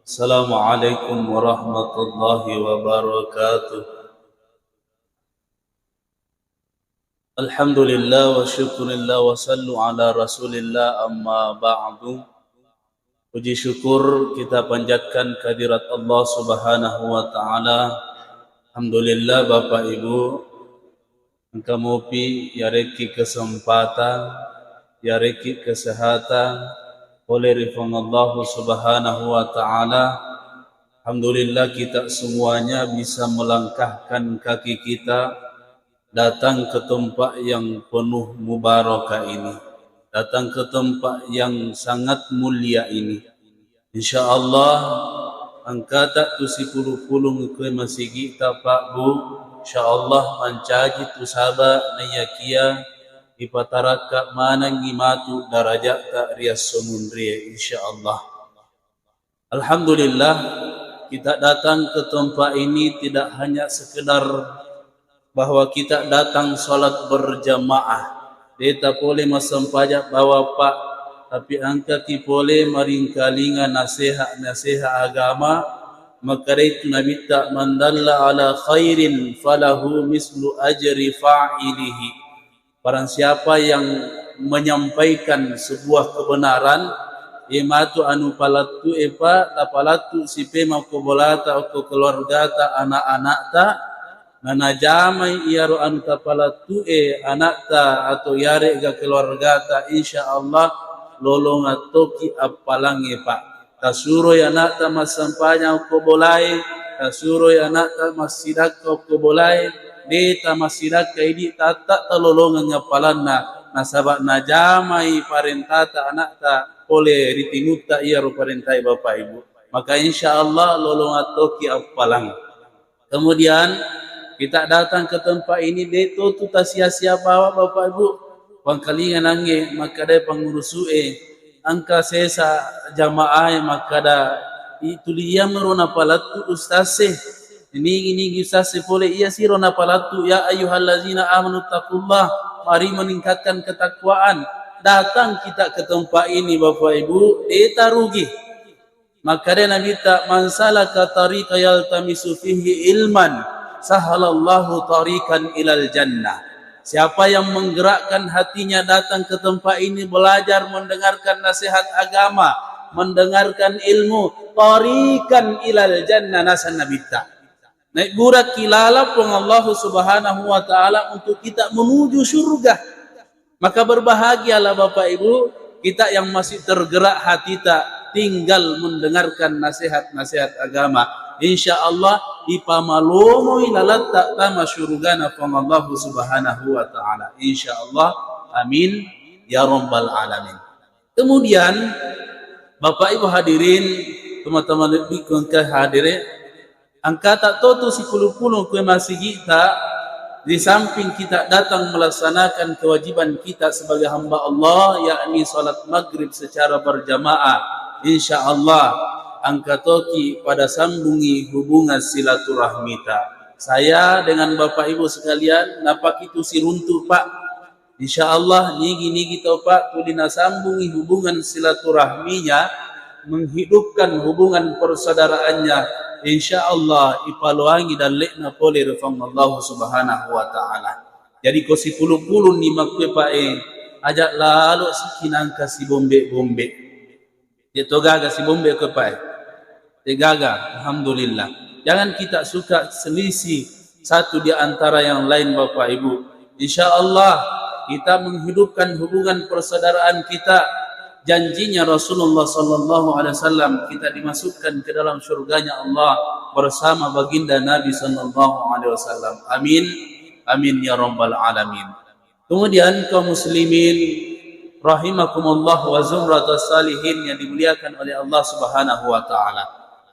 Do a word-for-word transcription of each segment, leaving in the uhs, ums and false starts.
Assalamualaikum warahmatullahi wabarakatuh. Alhamdulillah wa syukurillah wa sallu ala rasulillah, amma ba'du. Puji syukur kita panjatkan kehadirat Allah Subhanahu wa Ta'ala. Alhamdulillah, Bapak Ibu, engka mopi yarekki kesempatan, yarekki kesehatan, pole ri Puang Allah Subhanahu wa Ta'ala. Alhamdulillah, kita semuanya bisa melangkahkan kaki kita datang ke tempat yang penuh mubarakah ini, datang ke tempat yang sangat mulia ini. Insya Allah, engkata tu sipulung-pulung ke masigi ta, Pak, Bu. Insya Allah, mancaji tu saba naiyakia ipatarakka manengngi matu darajata ri esso munrie, insya Allah. Alhamdulillah, kita datang ke tempat ini tidak hanya sekedar bahwa kita datang salat berjamaah. Deta pole massempajang bawa, Pak, tapi engkaki pole maringkalinga nasehat-nasehat agama. Makkedai tu Nabitta, "Man dalla ala khairin falahu mislu ajri fa'ilihi." Barang siapa yang menyampaikan sebuah kebenaran, e matu anu palettu'e, Pak, tapalettu sipema ko bolata, okko keluargata, anak-anakta, nanajamai iyaro anu tapalettu'e anakta atau yarega keluargata, insya Allah lolongang toki appalangnge, Pak. Tasuroi anakta massempajang okko bolae, tasuroi anakta massidakka okko bolae, de tamassidakka idi tatta talolongeng appalanna, nasaba najamai parentata anakta pole ri timutta iyaro parentae Bapak Ibu. Maka insya Allah lolongang toki appalang. Kemudian kita datang ke tempat ini, de to tu tasia-sia bawa, Bapak Ibu. Pangkalinga nangnge makkadai pangurusu'e, engka sesa jamaae makkada, "I, tuli iya mero napalettu ustazze. Nigi-nigi ustazze pole iya siro napalettu, ya ayyuhallazina amanu taqullah, mari meningkatkan ketakwaan." Datang kita ke tempat ini, Bapak Ibu, de tarugi. Makkeda Nabitta, "Man salaka tariqa yaltamisu fihi ilman, sahalallahu tariqan ilal jannah." Siapa yang menggerakkan hatinya datang ke tempat ini, belajar, mendengarkan nasihat agama, mendengarkan ilmu, tariqan ilal jannah, naseng Nabitta. Naibburaki laleng Puang Allahu Subhanahu wa Ta'ala untuk kita menuju surga. Maka berbahagialah Bapak Ibu, kita yang masih tergerak hatita tinggal mendengarkan nasihat-nasihat agama. Insya Allah, ipamalomoi lalatta tama surgana Puang Allahu Subhanahu wa Ta'ala. Insya Allah, amin ya rabbal alamin. Kemudian, Bapak Ibu hadirin, teman-teman lebih engka hadire, engkata totu sipulung-pulung kue masigita, di samping kita datang melaksanakan kewajiban kita sebagai hamba Allah, yakni salat maghrib secara berjamaah, insya Allah engka toki pada sambungi hubungan silaturahmita. Saya dengan Bapak Ibu sekalian, napakitu siruntu, Pak. Insya Allah, nigi-nigi tau, Pak, tuli nasambungi hubungan silaturahminya, menghidupkan hubungan persaudaraannya, insya Allah ipaloangi dalle'na pole ri Puang Allahu Subhanahu wa Ta'ala. Jadi ko sipulung-pulung ni makkue, Pak, e, aja lalo siki nangka sibombe-bombe. De'to gaga sibombe ko, Pak, e? De gaga, alhamdulillah. Jangan kita suka selisih satu di antara yang lain, Bapak Ibu. Insya Allah, kita menghidupkan hubungan persaudaraan kita. Janjinya Rasulullah sallallahu alaihi wasallam, kita dimasukkan ke dalam surganya Allah bersama baginda Nabi sallallahu alaihi wasallam. Amin. Amin ya rabbal alamin. Kemudian kaum muslimin rahimakumullah wa zumratus salihin yang dimuliakan oleh Allah Subhanahu wa Ta'ala.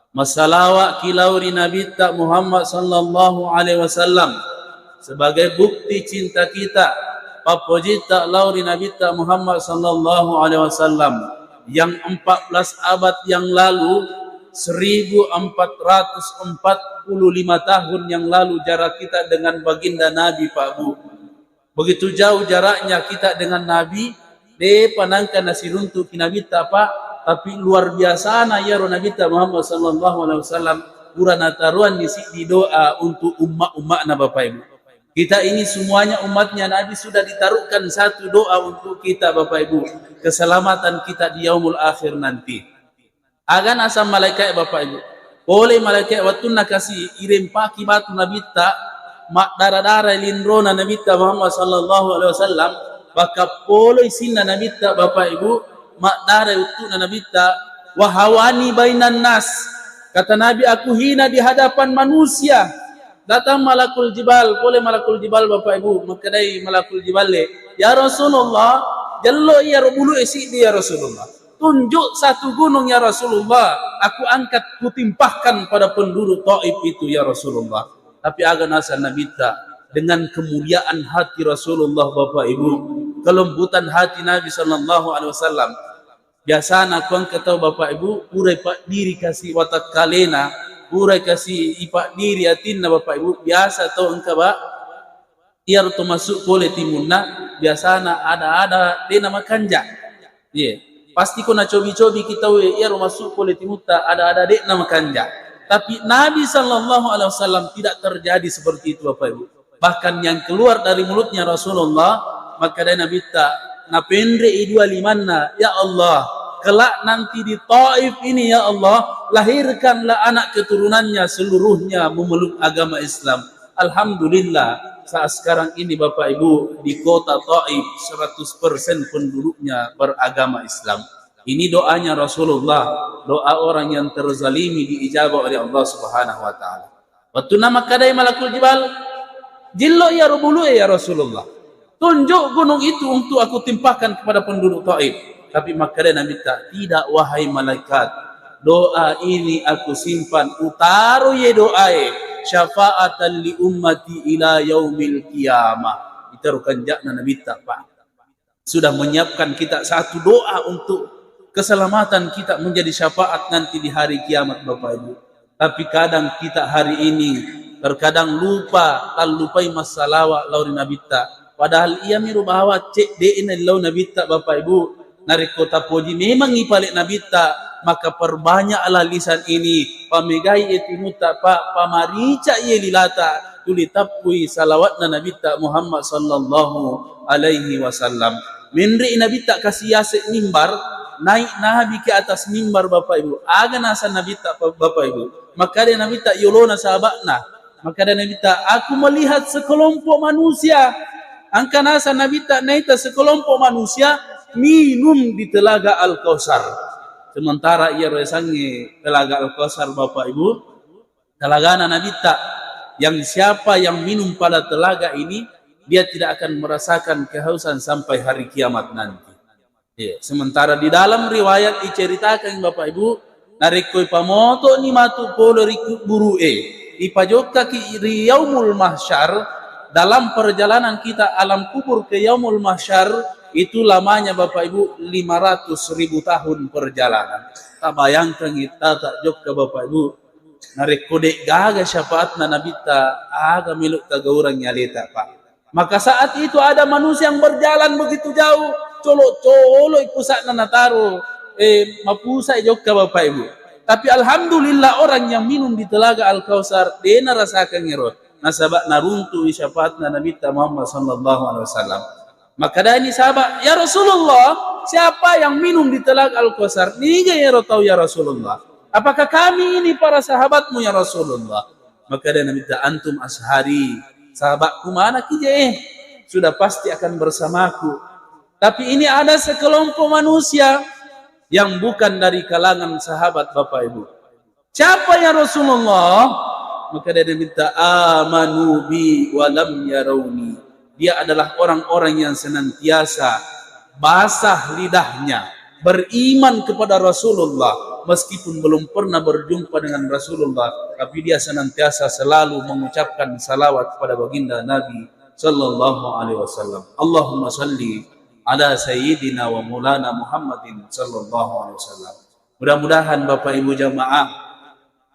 Massalawa ki lao ri Nabitta Muhammad sallallahu alaihi wasallam sebagai bukti cinta kita, pappojitta lao ri Nabitta Muhammad sallallahu alaihi wasallam yang empat belas abad yang lalu, seribu empat ratus empat puluh lima tahun yang lalu jarak kita dengan baginda Nabi, Pak, Bu. Begitu jauh jaraknya kita dengan Nabi, de'pa nangka nasiruntuki Nabitta, Pak, Tapi luar biasana iyaro Nabitta Muhammad sallallahu alaihi wasallam, pura nataruanni siddi doa untuk umma-umma'na, Bapak Ibu. Kita ini semuanya umatnya Nabi, sudah ditaruhkan satu doa untuk kita, Bapak Ibu, keselamatan kita di yaumul akhir nanti. Aga naseng malaikae, Bapak Ibu? Pole malaikae wettunna kasi irempaki batu Nabitta, maddara-dara linrona Nabitta Muhammad sallallahu alaihi wasallam, baka pole isinna Nabitta, Bapak Ibu, maddara uttu'na Nabitta, "Wahawani bainan nas." Kata Nabi, "Aku hina di hadapan manusia." Datang Malakul Jibal, pole Malakul Jibal, Bapak Ibu, makkedai Malakul Jiballe, "Ya Rasulullah, jello iyaro bulu'e siddi, ya Rasulullah. Tunjuk satu gunung, ya Rasulullah, aku angkat, kutimpahkan pada penduduk Taif itu, ya Rasulullah." Tapi aga naseng Nabitta, dengan kemuliaan hati Rasulullah, Bapak Ibu, kelembutan hati Nabi sallallahu alaihi wasallam. Biasana ko engka tau, Bapak Ibu, purai paddiri kasi watakkalena, purai kasi ipaddiri atinna, Bapak Ibu, biasa tau engka, Pak, iyaro to masuk pole timunna, biasana ada-ada de'na makanja. Iye. Pasti ko nacobi-cobi ki tau e, iyaro masuk pole timutta, ada-ada de'na makanja. Tapi Nabi sallallahu alaihi wasallam tidak terjadi seperti itu, Bapak Ibu. Bahkan yang keluar dari mulutnya Rasulullah, makkeda Nabitta, napenre'i dua limanna, "Ya Allah, kelak nanti di Taif ini, ya Allah, lahirkanlah anak keturunannya seluruhnya memeluk agama Islam." Alhamdulillah, saat sekarang ini, Bapak Ibu, di kota Taif seratus persen penduduknya beragama Islam. Ini doanya Rasulullah, doa orang yang terzalimi diijabah oleh Allah Subhanahu wa Ta'ala. Wettunna makkedai Malakul Jibal, "Jillo iyaro bulu'e, ya Rasulullah. Tunjuk gunung itu untuk aku timpahkan kepada penduduk Taif." Tapi makkedai Nabitta, "Tidak, wahai malaikat. Doa ini aku simpan, utaro ye doae, syafa'atan li ummati ila yaumil qiyamah." Itaro kanja'na Nabitta, Pak. Sudah menyiapkan kita satu doa untuk keselamatan kita menjadi syafaat nanti di hari kiamat, Bapak Ibu. Tapi kadang kita hari ini terkadang lupa, tallupai massalawa lao ri Nabitta. Padahal iyami rubawa cedde'na lao Nabitta, Bapak Ibu. Narekko tapoji memangngi pale Nabitta, maka perbanyaklah lisan ini, pamegai e timutta, Pak, pamarica ye lilata, tuli tappui salawatna Nabitta Muhammad sallallahu alaihi wasallam. Menre'i Nabitta kasi yase mimbar, naik Nabi ke atas mimbar, Bapak Ibu. Aga naseng Nabitta, Bapak Ibu? Makkeda Nabitta yolona sahaba'na. Makkeda Nabitta, "Aku melihat sekelompok manusia." Engka naseng Nabitta naita sekelompok manusia minum di telaga Al-Kautsar. Sementara iyaro yasengnge telaga Al-Kautsar, Bapak Ibu, telagana Nabitta, yang siapa yang minum pada telaga ini, dia tidak akan merasakan kehausan sampai hari kiamat nanti. Iya, sementara di dalam riwayat diceritakan, Bapak Ibu, narekko ipamoto'ni matu pole ri kuburu'e, ipajokkaki ri Yaumul Mahsyar, dalam perjalanan kita alam kubur ke Yaumul Mahsyar, itu lamanya, Bapak Ibu, lima ratus ribu tahun perjalanan. Tabayangkangngi tata jokka, Bapak Ibu, narekko de'gaga syafaatna Nabitta, aga melo tagaurangngi aleta, Pak? Maka saat itu ada manusia yang berjalan begitu jauh, colo'-colo' pusa'na nataro, eh, mapusai jokka, Bapak Ibu. Tapi alhamdulillah, orang yang minum di telaga Al-Kautsar, de' narasakan ero. Nasaba naruntu'i syafaatna Nabitta Muhammad sallallahu alaihi wasallam. Makkedani sahabat, "Ya Rasulullah, siapa yang minum di telaga Al-Kautsar? Niga ero tau, ya Rasulullah? Apakah kami ini para sahabatmu, ya Rasulullah?" Makkeda Nabitta, "Antum ashabi, sahabatku manakki je, eh, sudah pasti akan bersamaku. Tapi ini ada sekelompok manusia yang bukan dari kalangan sahabat, Bapak Ibu." "Siapa, ya Rasulullah?" Makkeda Nabitta, "Amanu bi wa lam yarauni." Dia adalah orang-orang yang senantiasa basah lidahnya, beriman kepada Rasulullah, meskipun belum pernah berjumpa dengan Rasulullah, tapi dia senantiasa selalu mengucapkan salawat kepada baginda Nabi sallallahu alaihi wasallam. Allahumma salli ala sayyidina wa maulana Muhammadin sallallahu alaihi wasallam. Mudah-mudahan Bapak Ibu jamaah,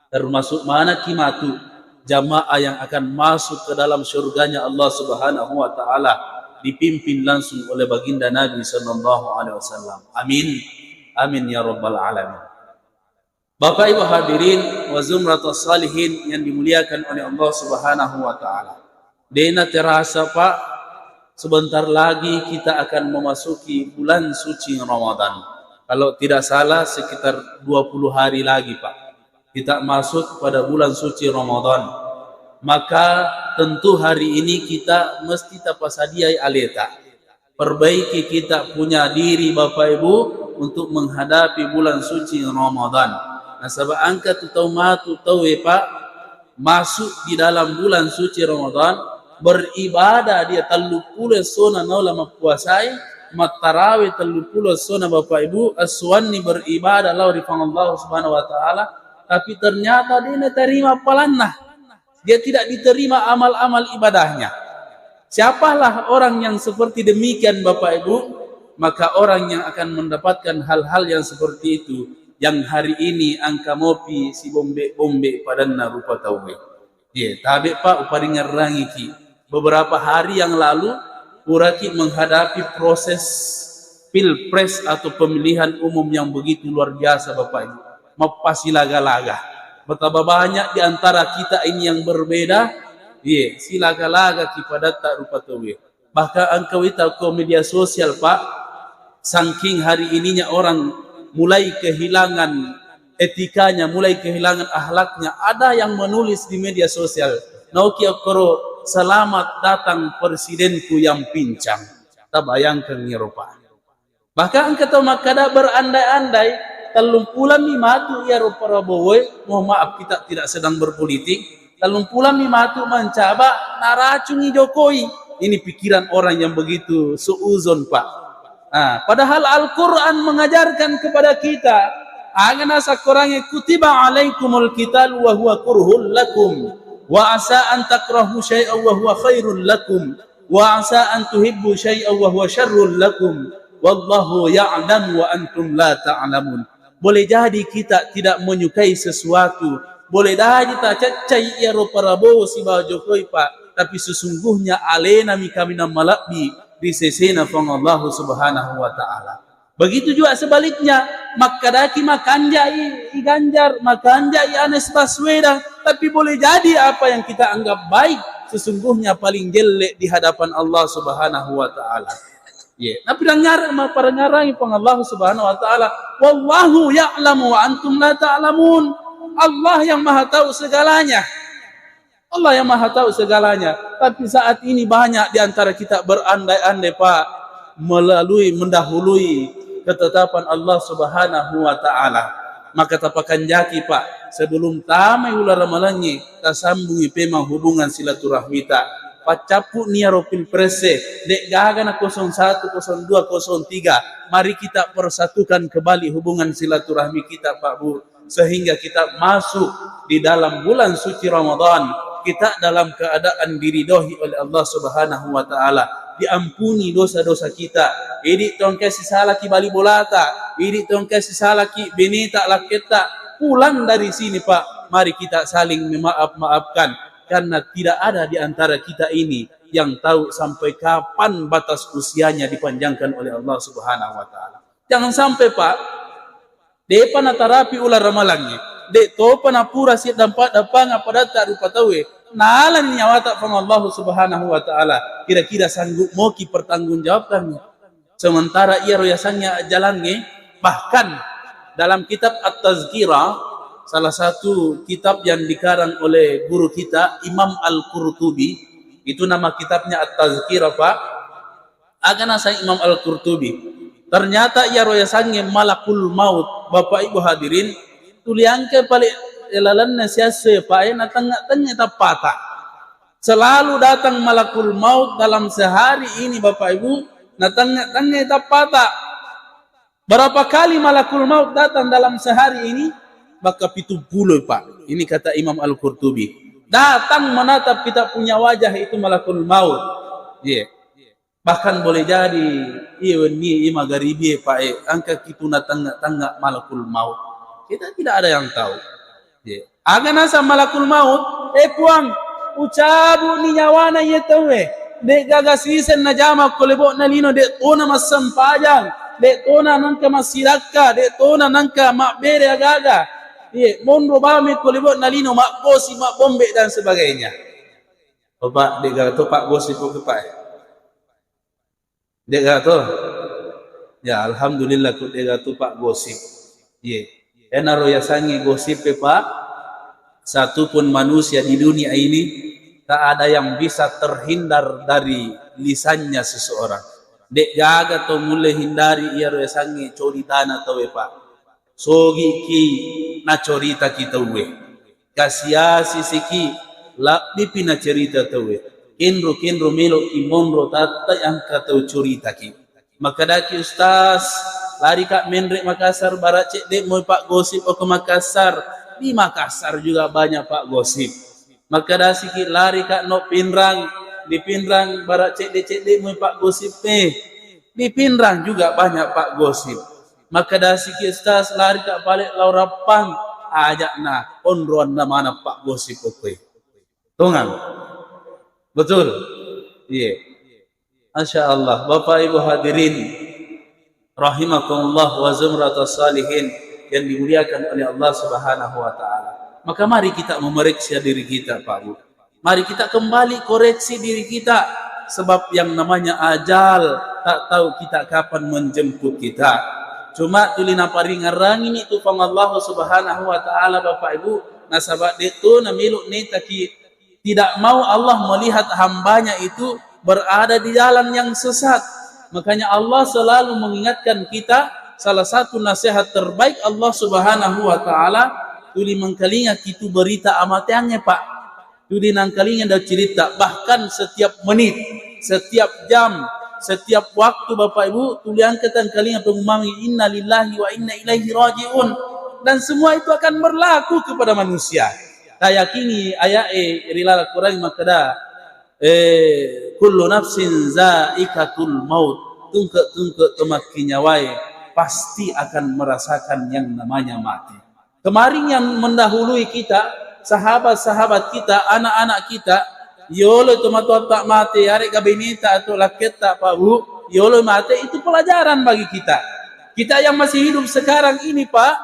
termasuk manakki matu jamaah yang akan masuk ke dalam surganya Allah Subhanahu wa Ta'ala, dipimpin langsung oleh Baginda Nabi sallallahu alaihi wasallam. Amin. Amin ya rabbal alamin. Bapak Ibu hadirin wa zumratus salihin yang dimuliakan oleh Allah Subhanahu wa Ta'ala. Dena terasa, Pak, sebentar lagi kita akan memasuki bulan suci Ramadan. Kalau tidak salah, sekitar dua puluh hari lagi, Pak. Kita masuk pada bulan suci Ramadan. Maka tentu hari ini kita mesti tapasadiai aleta. Perbaiki kita punya diri, Bapak Ibu, untuk menghadapi bulan suci Ramadan. Nasaba engka tu tau matu tauwe, Pak, masuk di dalam bulan suci Ramadan, beribadah dia telluppulo essona naola mappuasai, mattarawe telluppulo essona, Bapak Ibu, essoanni beribadah lao ri Puang Allah Subhanahu wa Ta'ala, tapi ternyata dena terima palanna. Dia tidak diterima amal-amal ibadahnya. Siapalah orang yang seperti demikian, Bapak Ibu? Maka orang yang akan mendapatkan hal-hal yang seperti itu, yang hari ini engka mopi sibombe-bombe padanna rupa tauwe. Ye, tabe, Pak, uparingerrangiki. Beberapa hari yang lalu, puraki menghadapi proses pilpres atau pemilihan umum yang begitu luar biasa, Bapak Ibu. Mappasilaga-laga. Betapa banyak di antara kita ini yang berbeda, ye, silaga-laga ki padatta rupa tauwe. Bahkan engka wita ko media sosial, Pak, saking hari ininya orang mulai kehilangan etikanya, mulai kehilangan akhlaknya. Ada yang menulis di media sosial, "Naoki okkoro, selamat datang presidenku yang pincang." Tabayangkan ero, Pak. Bahkan engka tau makkada berandai-andai, tellumpulammi matu iyaro Prabowo e, mohon maaf, kita tidak sedang berpolitik, tellumpulammi matu mancaba, naracungi Jokowi. Ini pikiran orang yang begitu suuzon, Pak. Ah, padahal Al-Quran mengajarkan kepada kita, aga nasakkorangnge, "Kutiba alaikumul qitalu wa huwa kurhul lakum, wa asa an takrahu syai'an wa huwa khairul lakum, wa asa an tuhibbu syai'an wa huwa syarrul lakum, wallahu ya'lamu wa antum la ta'lamun." Boleh jadi kita tidak menyukai sesuatu, boleh jadi tacaccai iyaro Prabowo sibawa Jokowi, Pak, tapi sesungguhnya alenami kaminang malebbi ri sesena Puang Allahu Subhanahu wa Ta'ala. Begitu juga sebaliknya, makkadaki makanjai i Ganjar, makanjai Anies Baswedan, tapi boleh jadi apa yang kita anggap baik sesungguhnya paling jelek di hadapan Allah Subhanahu wa Ta'ala. Ye, napidengar-, maparengarangi Puang Allah Subhanahu wa Ta'ala, "Wallahu ya'lamu wa antum la ta'lamun." Allah yang Maha Tahu segalanya. Allah yang Maha Tahu segalanya. Tapi saat ini banyak di antara kita berandai-andai, Pak, melalui, mendahului ketetapan Allah Subhanahu wa Ta'ala. Maka tapakanjaki, Pak, sebelum tamai uleng ramalangnge, tasambungi pemang hubungan silaturahmita. Paccappu ni iyaro pilpres e, de'gaga na kosong satu, kosong dua, kosong tiga. Mari kita persatukan kembali hubungan silaturahmi kita, Pak, Bu, sehingga kita masuk di dalam bulan suci Ramadan, kita dalam keadaan diridhoi oleh Allah Subhanahu wa Ta'ala, diampuni dosa-dosa kita. Idi tongke sisalaki bali bolata, idi tongke sisalaki beneta, lakketta, pulang dari sini, Pak. Mari kita saling memaaf-maafkan, karena tidak ada di antara kita ini yang tahu sampai kapan batas usianya dipanjangkan oleh Allah Subhanahu wa Ta'ala. Jangan sampai, Pak, de'pa natarapi uleng ramalangnge, de' topa napura siddampa-dampangeng padatta rupa tauwe, nalani nyawata Puang Allahu Subhanahu wa Ta'ala, kira-kira sanggup moki pertanggungjawabkan? Sementara iyaro yasengnge ajjalangnge, bahkan dalam kitab At-Tazkirah, salah satu kitab yang dikarang oleh guru kita, Imam Al-Qurtubi, itu nama kitabnya At-Tazkirah, Pak. Aga naseng Imam Al-Qurtubi, ternyata iyaro yasengnge malakul maut, Bapak Ibu hadirin, tuli engka pale lalenna siasse, Pak, e, natengnga-tengnga tappata. Selalu datang malakul maut dalam sehari ini, Bapak Ibu, natengnga-tengnga tappata. Berapa kali malakul maut datang dalam sehari ini? Maka pitung puluh, Pak. Ini kata Imam Al-Qurtubi. Datang menatap kita punya wajah itu malakul maut. Iya. Bahkan boleh jadi, iya wenni, iya magharibi, Pak, e, engka kitu natengnga-tengnga malakul maut. Kita tidak ada yang tahu. Iya. Aga naseng malakul maut, "E Puang, ucabu'ni nyawana iye tauwe. De'gaga siseng najama ko lebo'na lino, de' tona massempajang. de' tona nangka massidakka, de' tona nangka mabbere aga-aga. Iye, monro bawang mekko libo' nalino maggosip, mabbombe dan sebagainya. Bapak, de' gaga to paggosip ko, Pak? De' gaga to? Ya, alhamdulillah, ko de' gaga to paggosip. Iye. Enaro yasengnge gosip e, Pak. Satupun manusia di dunia ini tak ada yang bisa terhindar dari lisannya seseorang. De' gaga to mulle hindari iyaro yasengnge coritana tauwe, Pak. Sogiki nacoritaki tauwe. Kasi-asisiki, labbipi nacerita tauwe. Kenro-kenro melo'ki monro, tatta engka tau coritaki. Makkedaki, "Ustaz, larika menre' Makassar, bara' cedde' moi paggosip okko Makassar." Di Makassar juga banyak paggosip. Makkedasiki, "Larika no Pinrang, di Pinrang bara' cedde'-cedde' moi paggosip e." Di Pinrang juga banyak paggosip. Makkedasiki, "Ustaz, larika pale lao Rappang." Aja'na onroanna maneng paggosip okkoe. Tongang. Betul? Iya. Masya Allah, Bapak Ibu hadirin rahimakumullah wa zumratus salihin yang dimuliakan oleh Allah Subhanahu wa taala. Maka mari kita memeriksa diri kita, Pak Bu. Mari kita kembali koreksi diri kita, sebab yang namanya ajal tak tahu kita kapan menjemput kita. Cuma tuli naparingerrangi ni tu Puang Allah Subhanahu wa taala, Bapak Ibu, nasaba de' to namelo' netaki. Tidak mau Allah melihat hambanya itu berada di jalan yang sesat. Makanya Allah selalu mengingatkan kita, salah satu nasihat terbaik Allah Subhanahu wa taala, tuli mengkalinga kitu berita amateangnge, Pak. Tuli nangkalinga dau cerita, bahkan setiap menit, setiap jam, setiap waktu, Bapak Ibu, tuli engka tangkalinga pengumuman, "Inna lillahi wa inna ilaihi raji'un." Dan semua itu akan berlaku kepada manusia. Tayakini aya'e ri laleng Qur'an makkeda, eh, "Kullu nafsin zaikatul maut." Tungke-tungke to makkinyawae pasti akan merasakan yang namanya mati. Kemarin yang mendahului kita, sahabat-sahabat kita, anak-anak kita, yolo tomatoatta mate, yarega beneta atau lakketta, Pak Bu, yolo mate, itu pelajaran bagi kita. Kita yang masih hidup sekarang ini, Pak,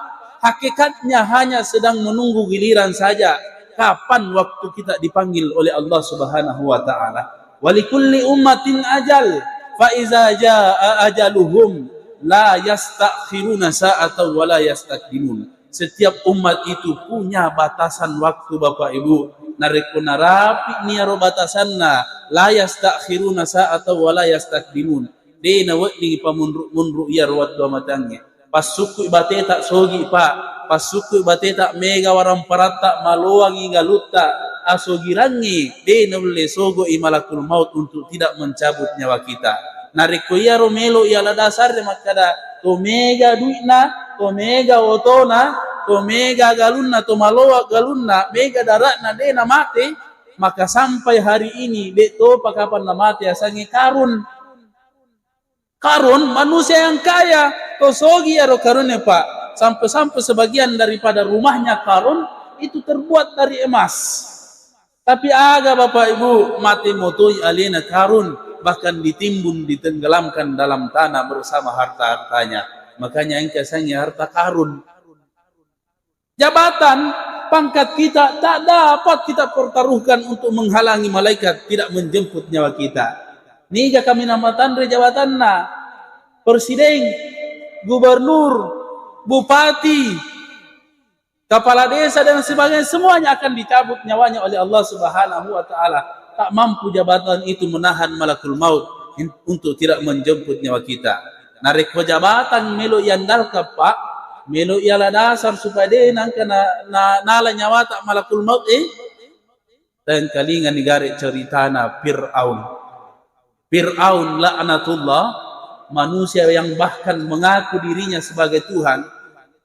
hakikatnya hanya sedang menunggu giliran saja. Kapan waktu kita dipanggil oleh Allah Subhanahu wa taala? "Walikulli ummatin ajal, fa iza jaa ajaluhum la yastakhiruna sa'atan wa la yastaqdimun." Setiap umat itu punya batasan waktu, Bapak Ibu. Narekko narapi' ni iyaro batasanna, la yastakhiruna sa'atan wa la yastaqdimun. De' nawedding pamunru-munru iyaro wettu amateangnge. Passukku bateta sogi, Pak. Passukku bateta mega waramparatta, maloangi galutta, asogirangngi, de' naulle sogoi malakul maut untuk tidak mencabut nyawa kita. Narekko iyaro melo' iyala dasar makkeda, to mega dui'na, to mega otona, to mega galunna, to maloa galunna, mega dara'na, de' namate, maka sampai hari ini de' topa kapan namate asengnge Karun. Karun, manusia yang kaya, to sogi iyaro Karunna, Pak. Sampai-sampai sebagian daripada rumahnya Karun itu terbuat dari emas. Tapi aga, Bapak Ibu, mate motoi alena Karun, bahkan ditimbun, ditenggelamkan dalam tanah bersama harta-hartanya. Makanya engka asengnge harta Karun. Jabatan, pangkat kita tak dapat kita pertaruhkan untuk menghalangi malaikat tidak menjemput nyawa kita. Niga kaminang matanre jabatanna, presiden, gubernur, bupati, kepala desa dan sebagainya, semuanya akan dicabut nyawanya oleh Allah Subhanahu wa taala. Tak mampu jabatan itu menahan malakul maut in-, untuk tidak menjemput nyawa kita. Narekko jabatan melo' iandalkan, Pak, melo' iala dasar supaya de' nangka na-, na-, nala nyawata malakul maut, eh? Tengkalingani gare' ceritana Fir'aun. Fir'aun laknatullah, manusia yang bahkan mengaku dirinya sebagai Tuhan,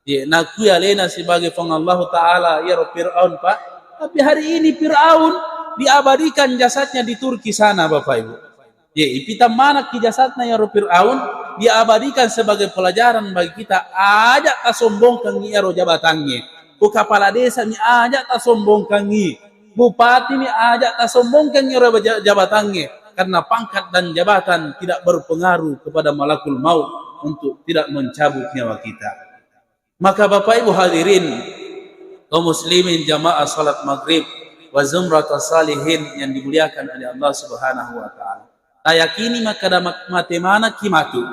ya, nakui alena sebagai Puang Allahu Ta'ala, iyaro Fir'aun, Pak. Tapi hari ini Fir'aun diabadikan jasadnya di Turki sana, Bapak Ibu. Ye, ipitang manakki jasadna iyaro Fir'aun, diabadikan sebagai pelajaran bagi kita. Aja' tasombongkangngi iyaro jabatangnge. Ko kepala desa mi aja' tasombongkangngi. Bupati mi aja' tasombongkangngi iyaro ja-, jabatangnge. Karena pangkat dan jabatan tidak berpengaruh kepada malakul maut. untuk tidak mencabut nyawa kita. Maka Bapak Ibu hadirin, kaum muslimin jamaah salat maghrib wa zumratus salihin yang dimuliakan oleh Allah Subhanahu wa Ta'ala. Tayakini makkeda mak-, mate manakki matu,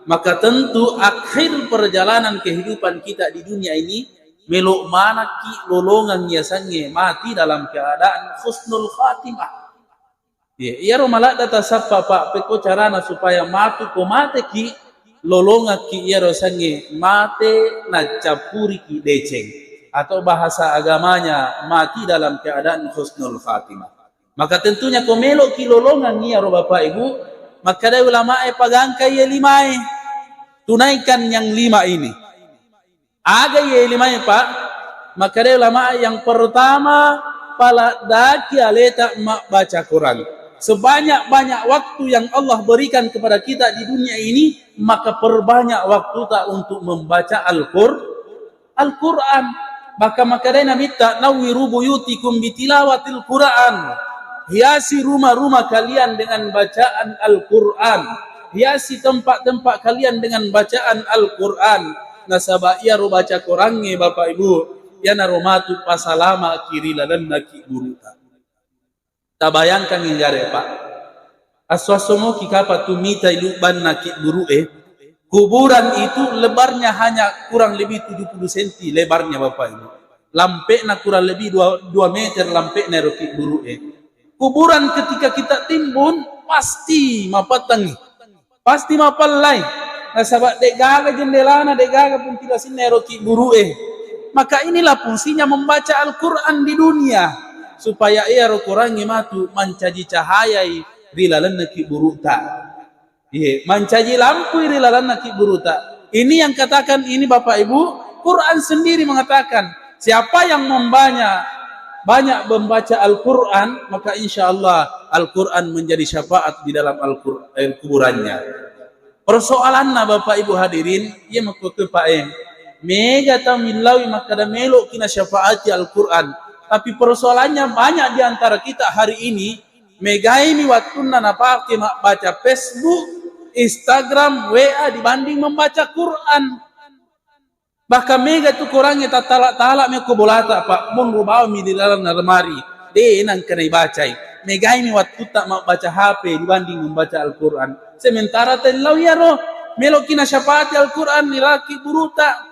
maka tentu akhir perjalanan kehidupan kita di dunia ini melo manakki lolongang yasengnge mati dalam keadaan husnul khatimah. Iya, iyaro maladda tasappa, Pak, pekko carana supaya matu ko mateki lolongakki iyaro sengnge mate naccappuriki deceng, atau bahasa agamanya mati dalam keadaan husnul khatimah. Maka tentunya ko meloki lolongang iyaro Bapak Ibu, makkedai ulamae pagangkai ye limae, tunaikan yang lima ini. Aga iye limae, Pak? Makkedai ulama, yang pertama, paladdaki aleta mabbaca Quran. Sebanyak-banyak waktu yang Allah berikan kepada kita di dunia ini, maka perbanyak waktuta untuk membaca Al-Qur-, Al-Quran. Bahkan makkedai Nabitta, "Nawwiru buyutikum bitilawatil Quran." Hiasi rumah-rumah kalian dengan bacaan Al-Quran. Hiasi tempat-tempat kalian dengan bacaan Al-Quran. Nasaba iyaro baca Qurangnge, Bapak Ibu, iyanaro matu pasalamaki ri lalenna kibburuta. Tabayangkangngi gare, Pak. Asso-asso moki kapang tu mitai lubbanna kibburu'e. Kuburan itu lebarnya hanya kurang lebih tujuh puluh senti lebarnya, Bapak Ibu. Lampe'na kurang lebih dua, dua meter lampe'na ero kibburu'e. Kuburan ketika kita timbun, pasti mapattengngi. Pasti mapellai. Nasaba de'gaga jendelana, de'gaga ventilasinna ero kibburu'e. Maka inilah fungsinya membaca Al-Quran di dunia. Supaya ero Qurangnge matu mancaji cahayai ri lalenna kibburuta. Iya, mancaji lampui ri lalenna kibburuta. Ini yang katakan ini, Bapak Ibu, Quran sendiri mengatakan, siapa yang membanyak, banyak membaca Al-Quran, maka insya Allah Al-Quran menjadi syafaat di dalam Al-Qur-, eh, kuburannya. Persoalanna, Bapak Ibu hadirin, iya makkukku, Pak, eh, mega tau millaui makkeda meloki nasyafaati Al-Quran. Tapi persoalannya, banyak di antara kita hari ini megaimi wattunna napake mabbaca Facebook, Instagram, W A dibanding membaca Quran. Bahkan mega tu Qurangnge tattala-tala mi ko bolata, Pak, monro bawang mi di lalenna lemari. De nengka naibacai. Megaimi wattutta mabbaca H P dibanding membaca Al-Quran. Sementara tellau iyaro meloki nasyafaati Al-Quran ri laleng kibburuta.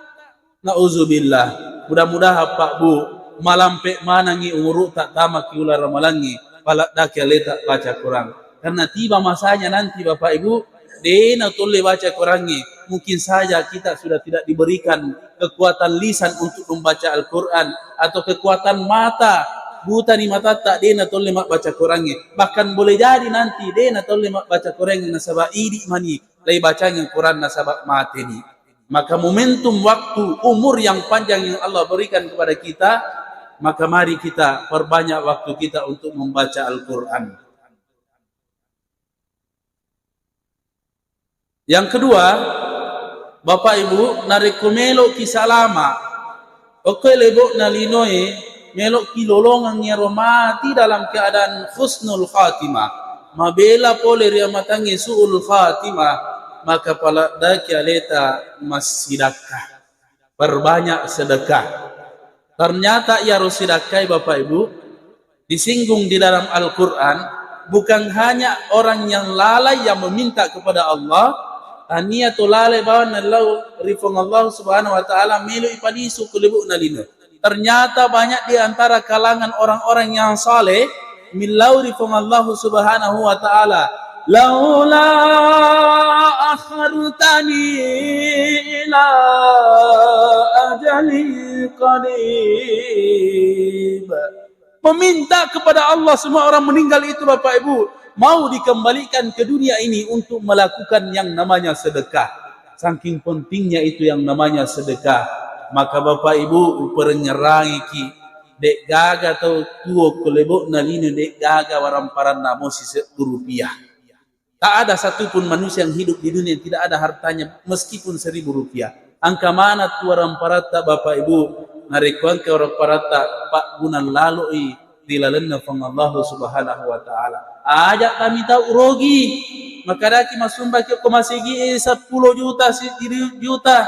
Nauzubillah. Mudah-mudahan, Pak, Bu, malampe manengngi umuruta, tamaki uleng ramalangnge, paladdaki aleta baca Quran. Karena tiba masanya nanti, Bapak Ibu, de natolle baca Qurangnge. Mungkin saja kita sudah tidak diberikan kekuatan lisan untuk membaca Al-Quran atau kekuatan mata, butani matatta, de natolle mabbaca Qurangnge. Bahkan boleh jadi nanti de natolle mabbaca Qurangnge nasaba idi mani laibacangngi Quran nasaba mateni. Maka momentum waktu, umur yang panjang yang Allah berikan kepada kita, maka mari kita perbanyak waktu kita untuk membaca Al-Quran. Yang kedua, Bapak Ibu, narekko meloki salama, okkoe lebo'na linoe, meloki lolongeng iyaro mati dalam keadaan husnul khatimah, mabela pole ri amatangnge su'ul khatimah, maka paladdaki aleta massidakka. Perbanyak sedekah. Ternyata iyaro sidakkai, Bapak Ibu, disinggung di dalam Al-Quran, bukan hanya orang yang lalai yang meminta kepada Allah, tania to lalai bawang nallau ri Puang Allah Subhanahu wa Ta'ala melo ipalisu ko lebo'na lino. Ternyata banyak di antara kalangan orang-orang yang saleh millau ri Puang Allah Subhanahu wa Ta'ala, "Laula akhartani ila ajalin qarib." Meminta kepada Allah, semua orang meninggal itu, Bapak Ibu, mau dikembalikan ke dunia ini untuk melakukan yang namanya sedekah. Saking pentingnya itu yang namanya sedekah, maka Bapak Ibu, uparengngerangiki, de'gaga tau tuo ko lebo'na lino, de'gaga waramparanna mo sisebbu rupiah. Tak ada satupun manusia yang hidup di dunia yang tidak ada hartanya meskipun seribu rupiah. Engka maneng tu waramparatta, Bapak Ibu, narekko engka waramparatta, paggunang laloi ri lalenna Puang Allah Subhanahu wa Ta'ala. Aja' tami tau rogi. Makkedaki massumbaki ko masigi e seppulo juta, siji juta.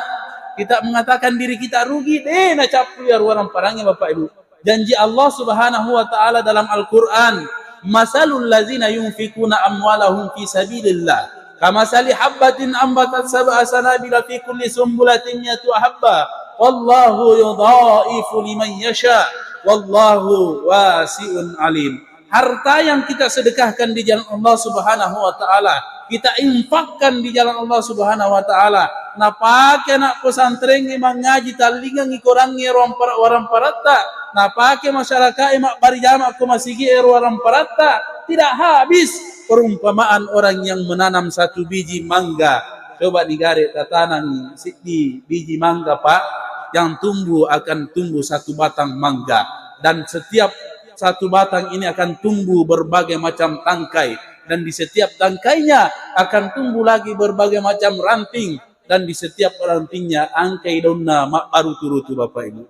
Kita mengatakan diri kita rugi, de' nacappu iya ruwarang parangnge, Bapak Ibu. Janji Allah Subhanahu wa Ta'ala dalam Al-Quran, "Masalul lazina yunfikuna amwalahum fi sabilillah, kamasali habbatin ambatat sab'a sanabila fi kulli sumbulatin mi'atu habba, wallahu yudha'ifu liman yasha, wallahu wasi'un alim." Harta yang kita sedekahkan di jalan Allah Subhanahu wa Ta'ala, kita infakkan di jalan Allah Subhanahu wa Ta'ala, napake anak pesantrengnge mangaji, tallingengngi korangnge ruang para-, warang paratta, napake masyarakae mabbari jama ko masigi e ruang paratta, tidak habis. Perumpamaan orang yang menanam satu biji mangga. Coba nigare tatanang siddi biji mangga, Pak, yang tumbuh akan tumbuh satu batang mangga. Dan setiap satu batang ini akan tumbuh berbagai macam tangkai, dan di setiap tangkainya akan tumbuh lagi berbagai macam ranting, dan di setiap rantingnya engkai daunna mabbarutu-rutu, Bapak Ibu.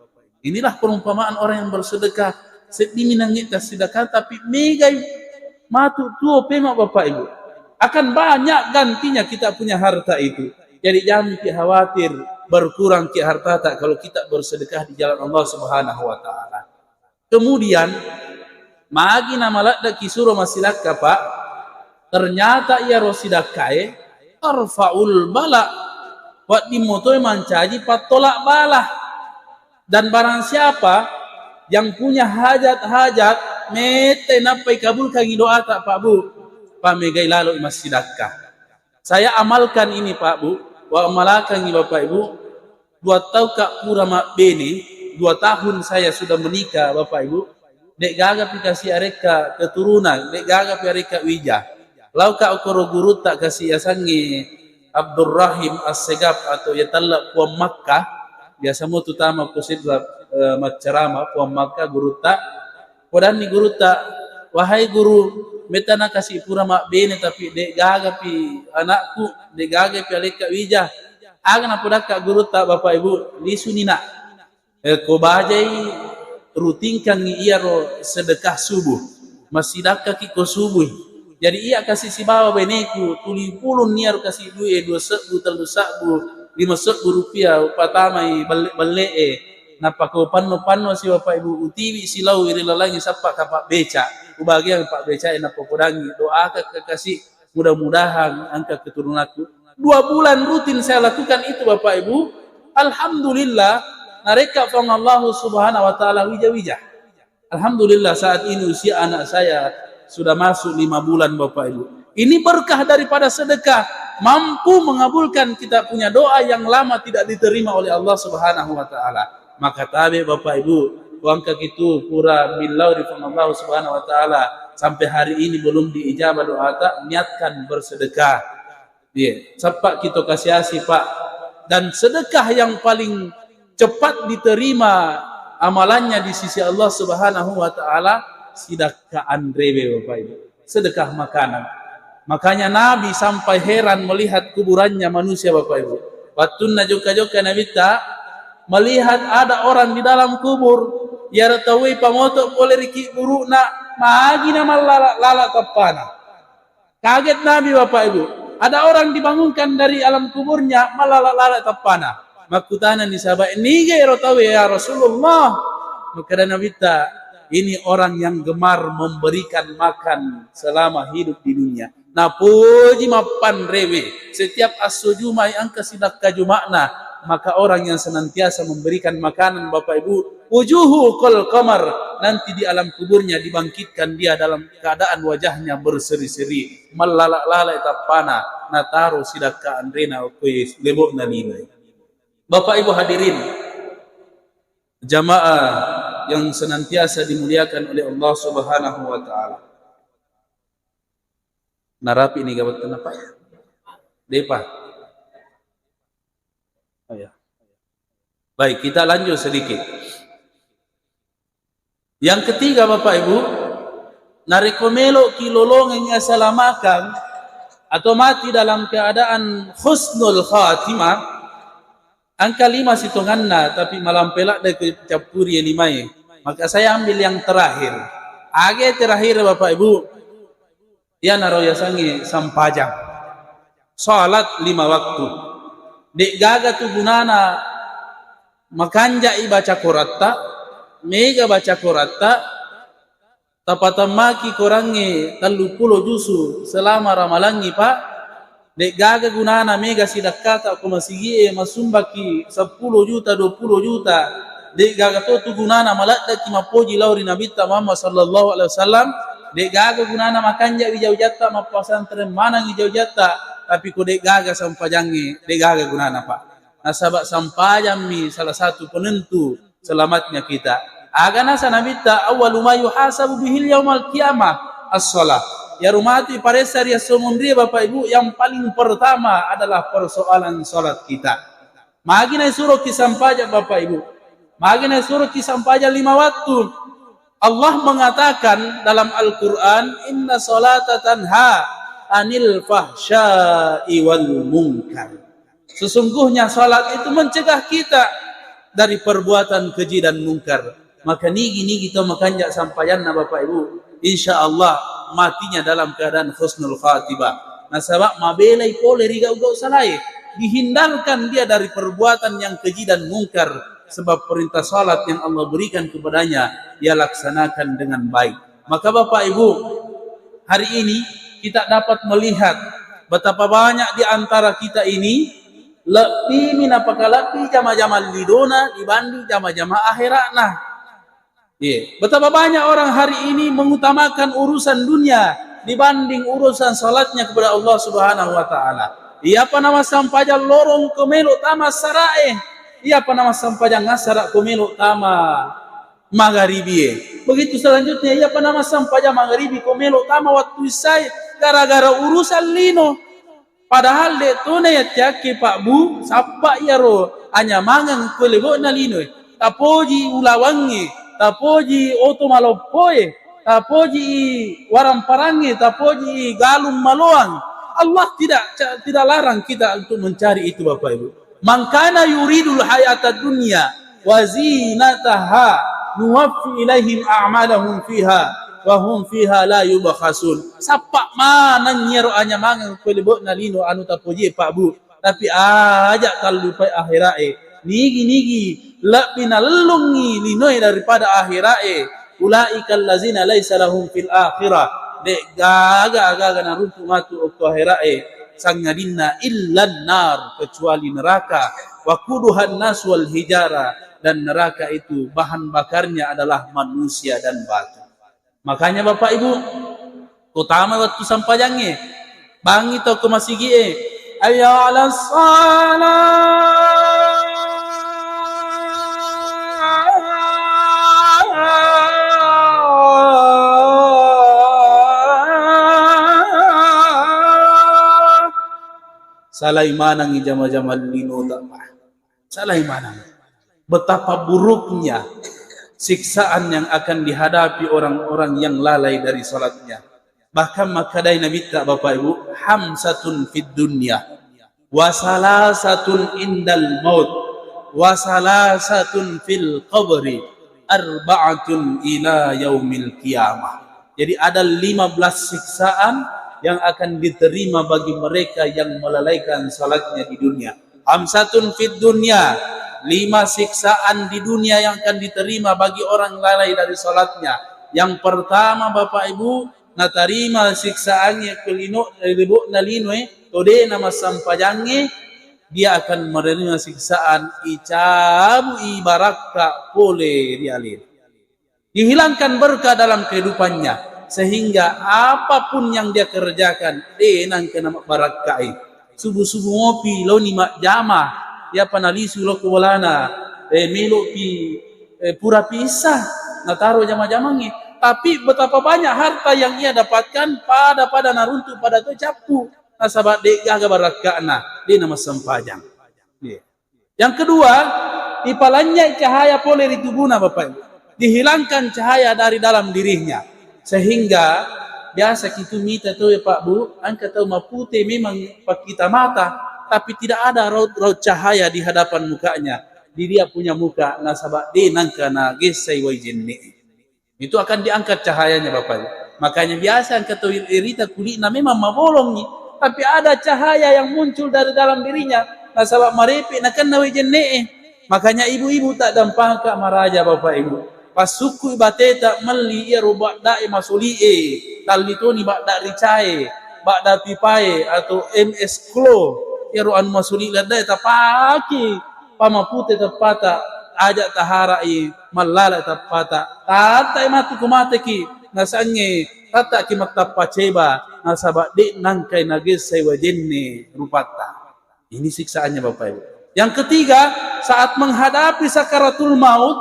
Inilah perumpamaan orang yang bersedekah. Seddi minangi tassedekah, tapi megai matu tuo pema, Bapak Ibu. Akan banyak gantinya kita punya harta itu. Jadi jangan ki khawatir berkurang ki hartata kalau kita bersedekah di jalan Allah Subhanahu wa Ta'ala. Kemudian, magi namaleddeki suro massidakka, Pak, ternyata iyaro sidakkae tarfaul bala, wedding motoi mancaji pattolak bala. Dan barang siapa yang punya hajat-hajat, mette nappai kabulkangi doata, Pak, Bu, pamegai laloi massidakka. Saya amalkan ini, Pak, Bu. Wa amalakangi, Bapak Ibu. Dua tauka pura mabbene, dua tahun saya sudah menikah, Bapak Ibu. De'gaga pi kasi arekka keturunan, de'gaga pi arekka wija. Lauka okoro gurutta kasi yasengnge Abdurrahim Assegaf atau yatella Puang Makkah. Biasa mo tu tama ko sidra, eh, maccarama Puang Makkah gurutta. Podanni gurutta, "Wahai guru, metta na kasi pura mabbene tapi de'gaga pi anakku, de'gaga pi alekka wija." Aga napodakka gurutta, Bapak Ibu? "Lisuni, Nak. Eh, ko bajai rutinkangngi iyaro sedekah subuh. Massidakkaki ko subuh." Jadi iya kasi sibawa beneku, tuli pulunni iyaro kasi due, dua sebbu, tellu sebbu, lima sebbu rupiah upatamai belle-, belle'e. Nappa ko panno-panno si Bapak Ibu, utiwi silau ri lalangnge sappa kapang beca. Ubagiang pabbecae nappa podangi, doaka ke kasi, mudah-mudahan engka keturunanku. Dua bulan rutin saya lakukan itu, Bapak Ibu. Alhamdulillah, narekka Puang Allahu Subhanahu wa Ta'ala wija-wija. Alhamdulillah, saat ini usia anak saya sudah masuk lima bulan, Bapak Ibu. Ini berkah daripada sedekah, mampu mengabulkan kita punya doa yang lama tidak diterima oleh Allah Subhanahu wa Ta'ala. Maka tabe, Bapak Ibu, kuangka kitu pura millau ri Puang Allah Subhanahu wa Ta'ala, sampai hari ini belum diijabah doata, niatkan bersedekah. Iya, sappa kito kasi-asi, Pak. Dan sedekah yang paling cepat diterima amalannya di sisi Allah Subhanahu wa Ta'ala, sidakka anrewe, Bapak Ibu. Sedekah makanan. Makanya Nabi sampai heran melihat kuburannya manusia, Bapak Ibu. Wattunna jokka-jokka Nabitta, melihat ada orang di dalam kubur, iyaro tauwe pamoto pole ri kiburu'na, magi na mallala-lala tappana. Kaget Nabi, Bapak Ibu. Ada orang dibangunkan dari alam kuburnya, mallala-lala tappana. Makkutanani sahabat, "Niga ero tauwe, ya Rasulullah?" Makkeda Nabitta, "Ini orang yang gemar memberikan makan selama hidup di dunia." Napoji mappanrewe. Setiap esso Juma'i engka sidakka Juma'na, maka orang yang senantiasa memberikan makanan, Bapak Ibu, wujuhu kal qamar, nanti di alam kuburnya dibangkitkan dia dalam keadaan wajahnya berseri-seri, mallala-lala tappana, nataro sidakka anrena okkoe lebo'na lino. Bapak Ibu hadirin, jamaah yang senantiasa dimuliakan oleh Allah Subhanahu wa Ta'ala. Narapi ni gabattenna, Pak? Depa. Oh, ya. Baik, kita lanjut sedikit. Yang ketiga, Bapak Ibu, narekko meloki lolongengngi asalamakang atau mati dalam keadaan husnul khatimah, engka lima sitonganna, tapi malampe ladde ku cappuri ye limae. Maka saya ambil yang terakhir. Age terakhir, Bapak Ibu, iyanaro yasengnge sampajang. salat lima waktu. De'gaga tu gunana makanja'i baca koratta, mega baca koratta, tapatammaki korangnge telluppulo jusu selama ramalangngi, Pak. De'gaga gunana mega sidakkata ko masigi'e, masumbaki seppulo juta, dua puluh juta. De'gaga to tu gunana maleddeki mappoji lao ri Nabitta Muhammad sallallahu alaihi wasallam. De'gaga gunana makanja'i jaujatta, mappasantren manengngi jaujatta, tapi ko de'gaga sampajangnge, de'gaga gunana, Pak. Nasaba sampajammi salah satu penentu selamatnya kita. Aga nasa Nabitta, "Awwalu ma yuhasabu bihil yaumal qiyamah as-shalah." Iyaro matu iparessa ri esso munrie, Bapak Ibu, yang paling pertama adalah persoalan salat kita. Magi naisuroki sampajang, Bapak Ibu? Magi naisuroki sampajang lima waktu? Allah mengatakan dalam Al-Quran, "Inna salata tanha anil fahsya'i wal munkar." Sesungguhnya salat itu mencegah kita dari perbuatan keji dan mungkar. Maka nigi-nigi to makanja sampajanna, Bapak Ibu, insya Allah matinya dalam keadaan husnul khatibah. Nasaba mabelai pole ri gau-gau salae, dihindarkan dia dari perbuatan yang keji dan mungkar, sebab perintah salat yang Allah berikan kepadanya ia laksanakan dengan baik. Maka Bapak Ibu, hari ini kita dapat melihat betapa banyak di antara kita ini lebbimi napakalebbi jama-jama linona dibanding jama-jama akhera'na. Iya, betapa banyak orang hari ini mengutamakan urusan dunia dibanding urusan salatnya kepada Allah Subhanahu wa Ta'ala. Iyapa namassampajang lorong ko melo tama asara'e, iyapa namassampajang asara ko melo tama magaribie. Begitu selanjutnya, iyapa namassampajang magaribi ko melo tama wattu issae gara-gara urusan lino. Padahal de' tona yattiakke, Pak Bu, sappa iyaro anyamangeng ko lebo'na linoe. Tapoji ulawangnge, tapoji oto maloppoe, tapoji waramparangnge, tapoji galung maloang. Allah tidak tidak larang kita untuk mencari itu, Bapak Ibu. "Man kana yuridul hayatad dunya wa zinataha nuwaffi ilaihim a'malahum fiha wa hum fiha la yubkhasun." Sappa maneng iyaro anyamangeng ko lebo'na lino anu tapojie, Pak Bu. Tapi aja tallupai akhera'e. Nigi-nigi lebbi nalellungngi linoe daripada akhera'e. "Ulaika allazina laisa lahum fil akhirah." De'gaga aga-aga naruntu matu okko akhera'e, sangadinna illan nar, kecuali neraka. "Waquduhan nas wal hijara," dan neraka itu bahan bakarnya adalah manusia dan batu. Makanya Bapak Ibu, kotama wettu sampajangnge, bangngi tau ko masigi'e, "Hayya 'alas shalah." Salai manengngi jama-jama linota, Pak. Salai maneng. Betapa buruknya siksaan yang akan dihadapi orang-orang yang lalai dari salatnya. Bahkan makkedai Nabitta, Bapak Ibu, "Khamsatun fid dunya, wa salasatun indal maut, wa salasatun fil qabri, arba'atun ila yaumil qiyamah." Jadi ada lima belas siksaan yang akan diterima bagi mereka yang melalaikan salatnya di dunia. Khamsatun fid dunya, lima siksaan di dunia yang akan diterima bagi orang lalai dari salatnya. Yang pertama, Bapak Ibu, natarima siksaangnge ko lino, lebo'na linoe, to de' namassampajangnge, dia akan menerima siksaan, icabu'i barakka pole ri alena. Dihilangkan berkah dalam kehidupannya, sehingga apapun yang dia kerjakan, de' nengka namabbarakkai. Subuh-subuh mopi, laoni majjama, iyapa nalisu lao ko bolana, eh, melopi, eh, purapi issa, nataro jama-jamangnge. Tapi betapa banyak harta yang ia dapatkan, pada-pada naruntu, pada to cappu, nasaba de'gaga barakka'na, de' namassempajang. Iya. Yang kedua, ipalannyai cahaya pole ri tubuna, Bapak Ibu. Dihilangkan cahaya dari dalam dirinya. Sehingga biasa kitu mita tau, ya Pak Bu, engka tau mapute memang pakkita mata, tapi tidak ada raut-raut cahaya di hadapan mukanya. Di dia punya muka, nasaba de' nengka nagessai wai jenne'. Itu akan diangkat cahayanya, Bapak Ibu. Makanya biasa engka tau irita kuli'na memang mabolongngi, Tapi ada cahaya yang muncul dari dalam dirinya, nasaba marepe nakenna wae jenne'e. Makanya ibu-ibu taddampaka maraja, Bapak Ibu. Passukkui bateta melli iyaro baddae masoli'e, talli toni badda ricae, badda pipae, atau M S Glow, iyaro anu masoli laddae tapake pamapute teppata, aja tahara'i mallala teppata. Tatta'i matu ku mateki, nasangnge tatta'ki mattappa ceba, nasaba de' nangkai nagessai wajenne rupatta. Ini siksaannya, Bapak Ibu. Yang ketiga, saat menghadapi sakaratul maut,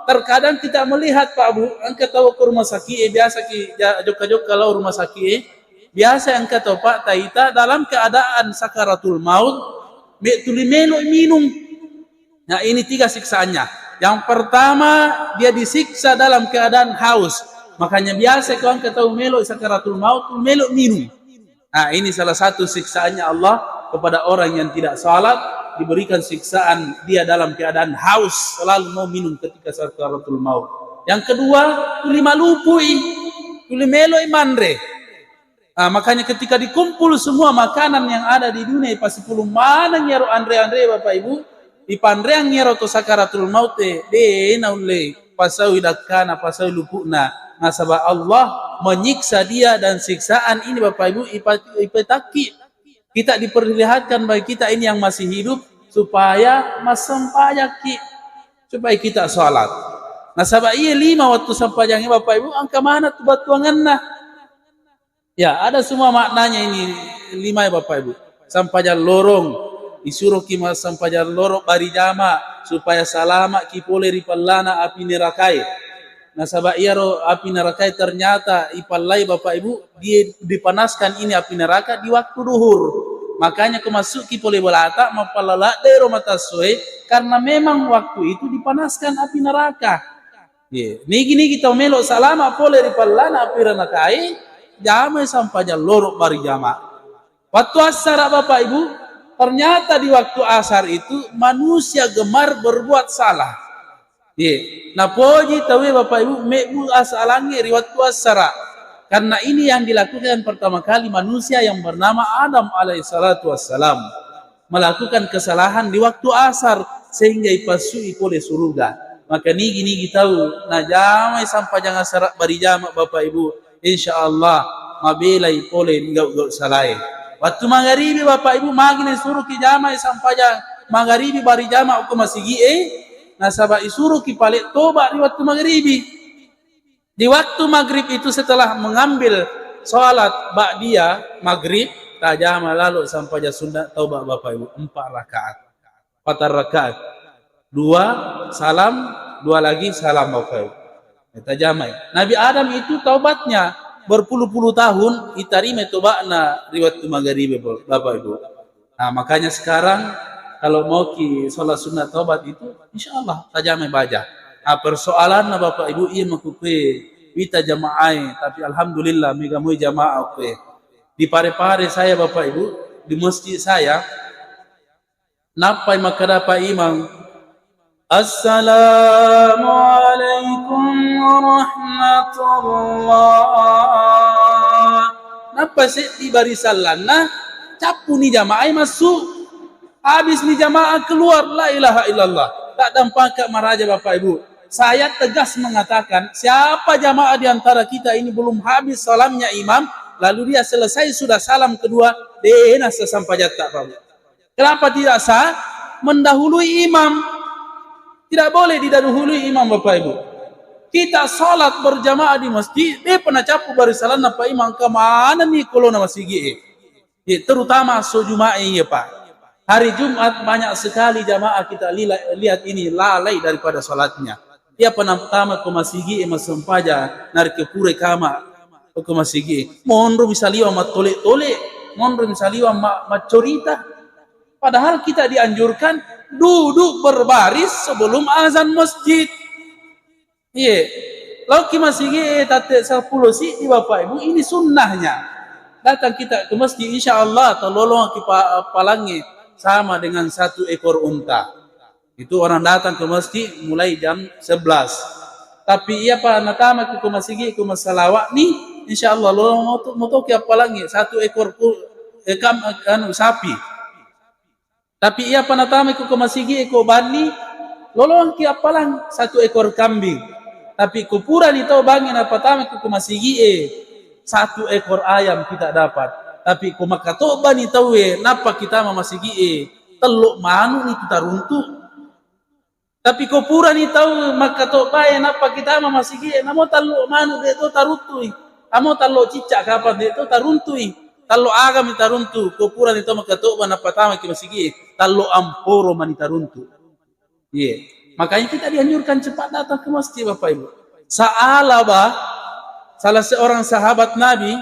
terkadang kita melihat, Pak Bu, engka tau ke rumah sakit, eh, biasa ki ja-, jokka-jokka lao rumah sakit, eh, biasa engka tau, Pak, taita dalam keadaan sakaratul maut, me-, tuli melo minum. Nah, ini tiga siksaannya. Yang pertama, dia disiksa dalam keadaan haus. Makanya biasa kalau engka tau melo sakaratul maut, tuli melo minum. Nah, ini salah satu siksaannya Allah kepada orang yang tidak salat, diberikan siksaan dia dalam keadaan haus, selalu mau minum ketika sakaratul maut. Yang kedua, tuli malupui, tuli meloi manre. Nah, makanya ketika dikumpul semua makanan yang ada di dunia, pasipulung maneng iyaro anre-anre, Bapak Ibu, ipanreang iyaro to sakaratul maut e, de naulle pasaui dakkana, pasaui lupu'na. Nasaba Allah menyiksa dia dan siksaan ini, Bapak Ibu, ipa-, ipatakki. Kita diperlihatkan bagi kita ini yang masih hidup supaya massempajaki, supaya kita salat. Nasaba iya lima waktu sempajang, Bapak Ibu, engka maneng tu battuangenna. Ya, ada semua maknanya ini lima ya, Bapak Ibu. Sampajang lorong, disuruhki ma-, sampajang lorong bari jama supaya salama ki pole ri pallana api nerakae. Nasaba iyaro api nerakae ternyata ipallai, Bapak Ibu, di-, dipanaskan ini api neraka di waktu duhur. Makanya ko masuk ki pole bolata, mappallaladde ro matassoe, karena memang waktu itu dipanaskan api neraka. Ye, nigi-nigi tau melo salama pole ri pallana api nerakae, jamai sampajang loro bari jama. Waktu asar, Bapak Ibu, ternyata di waktu asar itu manusia gemar berbuat salah. Ye, napoji taue, Bapak Ibu, mebbu asalangnge ri waktu asar. Karena ini yang dilakukan pertama kali manusia yang bernama Adam alaihissalatu wassalam. Melakukan kesalahan di waktu asar sehingga ipassui pole suruga. Maka nigi-nigi tau najamai sampajang asar bari jama, Bapak Ibu, insya Allah mabelai pole ri gau-gau salae. Waktu magaribi, Bapak Ibu, magi nasuruki jamai sampajang magaribi bari jama ko masigi'e, nasaba isuruki pale toba ri waktu magaribi. Di waktu maghrib itu, setelah mengambil sholat ba'diyah maghrib, tajama lalo sampajang sunna taubat, Bapak Ibu, empat rakaat. Empat rakaat. Dua salam, dua lagi salam, Bapak Ibu. Ya, tajamai. Nabi Adam itu taubatnya berpuluh-puluh tahun, itarima taubatna ri waktu maghrib, Bapak Ibu. Nah, makanya sekarang kalau mau ki sholat sunnah taubat itu, insya Allah tajamai baja. Nah, persoalanna, Bapak Ibu, iya makukue wita jamaah, tapi alhamdulillah mega moi jamaah kue. Di Pare-Pare saya, Bapak Ibu, di masjid saya, nappai makkada Pak Imam, "Assalamualaikum warahmatullah." Nappa seddi barisallanna, cappuni jamaah massu. Habisni jamaah keluar, la ilaha illallah. Taddampaka maraja, Bapak Ibu. Saya tegas mengatakan, siapa jamaah di antara kita ini belum habis salamnya imam, lalu dia selesai sudah salam kedua, de nasa sampajatta, Pak Ibu. Kenapa tidak sah? Mendahului imam. Tidak boleh didahului imam, Bapak Ibu. Kita salat berjamaah di masjid, depa nacappu barisalanna Pak Imam, engka manenni kolona masigi'e. Ya, terutama so Jumat ya, Pak. Hari Jumat banyak sekali jamaah kita lila-, lihat ini lalai daripada salatnya. Iya panantama ko masigi'e massempajang, narekko pura kama ko masigi'e. Monro misaliwa mattole-tole, monro misaliwa ma-, maccorita. Padahal kita dianjurkan duduk berbaris sebelum azan masjid. Iye, laoki masigi'e tatte seppulo siddi, Bapak Ibu, ini sunnahnya. Datang kita ke masjid, insya Allah, tololong ki pa-, palangi sama dengan satu ekor unta. Itu orang datang ke masjid mulai jam sebelas. Tapi iya pa natama ke masjid, ke masalawat ni, insya Allah lo moto, motoki appalangi satu ekor ku-, eh, kam-, anu, sapi. Tapi iyapa natamai ko, ko masigi'e ko banni, lolongki appalang satu ekor kambing. Tapi ko purani tau bangnge napatamai ko, ko masigi'e, satu ekor ayam kita dapat. Tapi ko makatobani tauwe, nappa kita ma masigi'e, tello manu'ni tu taruntu. Tapi ko purani tau makkatobbae nappa kita ma masigi'e, namo tallo manu de' to taruntui, amo tallo cicca kapang de' to taruntui, tallo agami taruntu. Ko purani tau makkatobba nappa tamaki masigi'e, tallo amporo mani taruntu. Iya. Makanya kita dianjurkan cepat datang ke masjid, Bapak Ibu. Sa'alabah, salah seorang sahabat Nabi,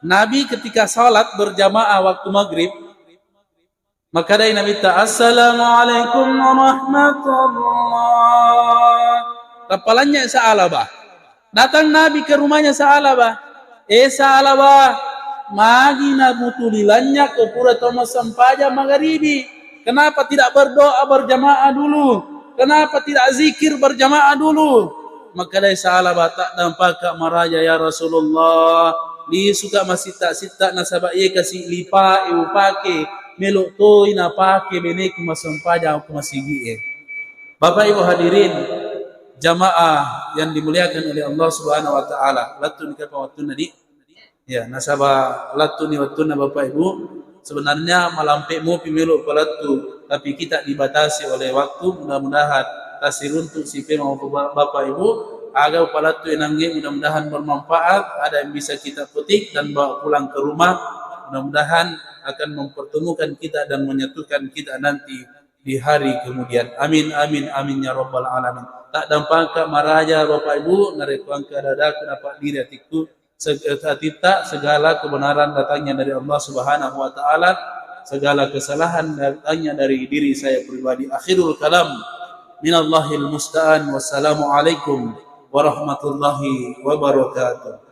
Nabi ketika salat berjamaah waktu maghrib, makkedai Nabitta, "Assalamualaikum warahmatullah." Tappalanya Sa'alabah. Datang Nabi ke rumahnya Sa'alabah. "Eh, Sa'alabah, magi namutuli lanya ko pura to massempajang magaribi? Kenapa tidak berdoa berjamaah dulu? Kenapa tidak zikir berjamaah dulu?" Makkedai Sa'alabah, "Taddampaka maraja, ya Rasulullah. Lisuka masitta-sitta nasaba iye kasi lipae upake, melo toi napake beneku massempajang ko masigi'e." Bapak Ibu hadirin, jamaah yang dimuliakan oleh Allah Subhanahu wa Ta'ala, lettu ni kapang wettunna, di? Ya, nasaba lettu ni wettunna, Bapak Ibu. Sebenarnya malampe mopi melo palettu, tapi kita dibatasi oleh waktu. Mudah-mudahan tasiruntu si pemang Bapak Ibu, aga upalettu enangnge, mudah-mudahan bermanfaat, ada yang bisa kita petik dan bawa pulang ke rumah. Mudah-mudahan akan mempertemukan kita dan menyatukan kita nanti di hari kemudian. Amin, amin, amin, ya rabbal alamin. Taddampaka maraja, Bapak Ibu, narekko engka dadaku napaddiri atikku, se-, atitta, segala kebenaran datangnya dari Allah Subhanahu wa Ta'ala, segala kesalahan datangnya dari diri saya pribadi. Akhirul kalam, minallahil musta'an. Wassalamualaikum warahmatullahi wabarakatuh.